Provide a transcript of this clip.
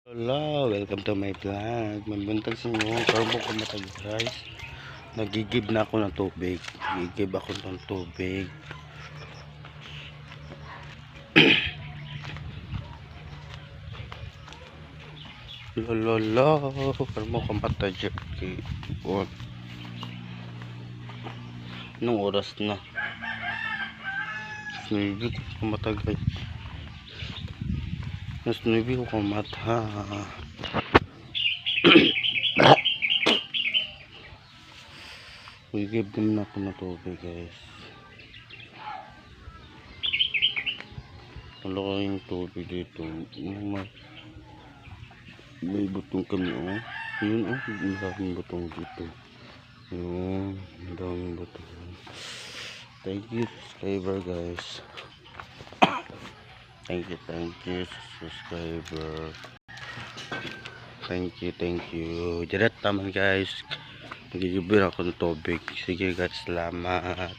Hello, welcome to my vlog. Mabuntag sa inyo. Karbo ko matag guys. Nagigib na ako ng tubig. Nagigib ako ng tubig. Lolo, karbo ko matag guys. Anong oras na? Nagigib ko matag guys. Mas nagigib ko mata. Nagigib na ako ng tubig guys. Wala kayong tubig dito. May butong kami oh. Yun oh, maraming butong dito. Yun, maraming butong. Thank you subscriber guys. Thank you subscriber. Thank you. Diret naman guys. Nagigibir ako ng tubig. Sige guys, salamat.